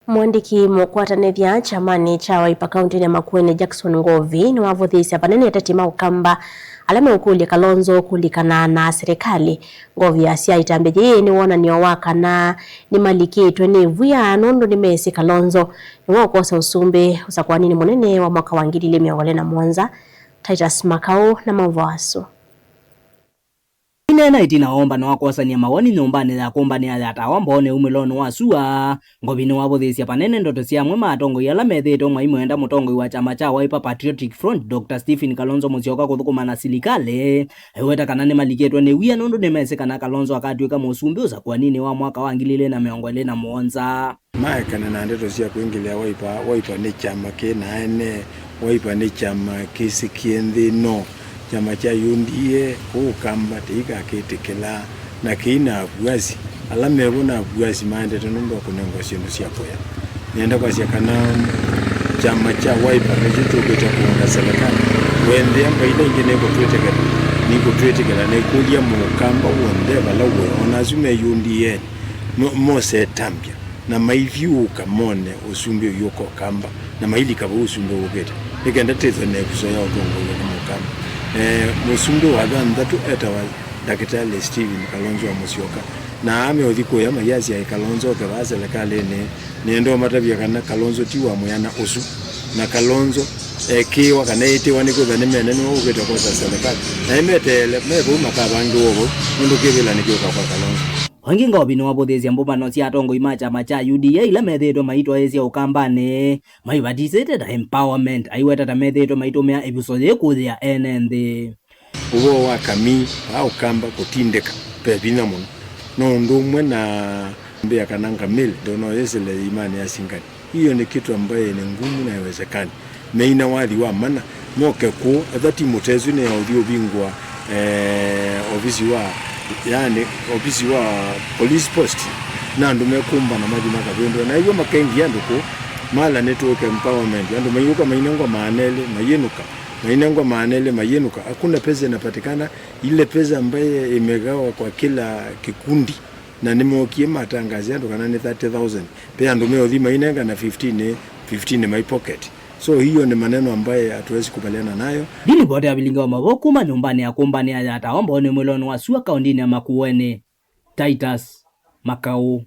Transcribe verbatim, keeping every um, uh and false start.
Mũandĩki mũkwatanĩthya kyamanĩ kya Wiper kaũntĩnĩ ya Makueni, Jackson Ngovi, nĩwavũthĩĩsya vanene ateti ma Ũkamba ala meũkũlya Kalonzo kũlikana na silikalĩ. Ngovi asya ĩtambya yĩĩ nĩ wonany'o wa kana nĩmalikĩtwe nĩ ĩvw'ĩa nũndũ nĩmesĩ Kalonzo nĩwe ũkosa ũsumbĩ ũsakũaninĩ mũnene wa mwaka wa ngili ilĩ mĩongo ĩlĩ na mũonza. Titus Makau na maũvoo asu. Aineena ĩtina wa ũmbano wa kwosany'a mawoni nyũmbanĩ ya kũmbanĩa ya Tawa Mbooni umĩlonĩ wa sua, Ngovi nĩwavũthĩĩsya vanene ndeto sya amwe ma atongoi ala methĩĩtwe maimwenda mũtongoi wa kyama kya Wiper Patriotic Front, Doctor Stephen Kalonzo Musyoka kũthũkũma na silikalĩ. Aiweta kana nĩmalikĩtwe nĩ wia nũndũ nĩmesĩ kana Kalonzo akatw'ĩka mũsumbĩ ũsakũaninĩ wa mwaka wa ngili ilĩ na mĩongo ĩlĩ na mũonza. Maekana na ndeto sya kwingĩlĩa Wiper. Wiper nĩ kyama kĩ na ene. Wiper nĩ kyama kĩsĩkĩe nthĩ ĩno. Kyama kya U D A kũu Ũkamba tĩikakĩtĩkĩla, na kĩi na avuasi. Ala mevo na avuasi maendete nũndũ wa kũnengwa syĩndũ sya kũya. Nĩenda kwasya kana kyama kya Wiper nĩkyo kyũkĩte kũũnga selekalĩ. Wendea mbaitha ingĩ nĩkũtwĩtĩkĩla, nĩkũtwĩtĩkĩla, nĩkũlya Mũkamba w'onthe vala ũĩ, o na asu me U D A mo-, mose ĩtambya, na maithyũũka mone ũsumbĩ ũyũka Ũkamba, na mailika vau ũsumbĩ wũkĩte, nĩ kenda tĩthwe na ĩvuso ya ũtongoew'a nĩ Mũkamba. Eh, mũsumbĩ wa thanthatũ etawa Ndakĩtalĩ Stephen Kalonzo wa Musyoka, na ameũthi kũya mayasya ĩ Kalonzo oke vaa selekalĩnĩ, nĩenda ũmatavya kana Kalonzo ti wa mũyana ũsu, na Kalonzo ekĩĩwa kana ĩtĩwa nĩ kwĩthwa nĩmene nĩwe ũkĩte kwosa selekalĩ, na nĩmeteele me vau makavangĩwa vau, nũndũ kĩvĩla nĩkĩũka kwa Kalonzo. Ĩngĩ Ngovi nĩwavũthĩĩsye mbũmbano sya atongoi ma kyama kya U D A ila methĩĩtwe maitwaĩĩsya Ũkambanĩ maivatisĩte ta empowerment, aiweta ta methĩĩtwe maitũmĩa ĩvuso yĩĩ kũyĩa ene nthĩ. Ũvoo wa kamii vaa Ũkamba kũtindĩka ve vinya mũno. No ũndũ ũmwe na mbĩa kana ngamĩlĩ ndono yĩsĩle imanĩ ya Singani. Hiyo ni kitu ambaye ni ngumu na haiwezekani. Meina wathi wa mana, moke kũũ, etha ti mũtesũ nĩ ya ũthi ũvingũa, eh, ovisi wa, yani, ovisi wa police post, na andũ mekũmbana mathi makavĩndũa. Na ĩw'o makengia andũ kũũ, mala nĩtũĩke empowerment. Andũ maiũka mainengwa maana elĩ, mayĩnũka. Mainengwa maana elĩ, mayĩnũka. Hakuna pesa inapatikana, ile pesa ambaye imegawa kwa kila kikundi. Na nĩmookie matangaze andũ kana nĩ thirty thousand. Ve andũ meũthi mainengana fifteen, fifteen mai pocket. So hiyo ni maneno ambaye hatuwezi kubaliana nayo. Nĩ livoti ya vilingi wa mavoo kuma nyũmbanĩ ya kũmbanĩa ya Tawa Mbooni mwĩlonĩ wa sua kaũndĩnĩ ya Makueni. Titus Makau.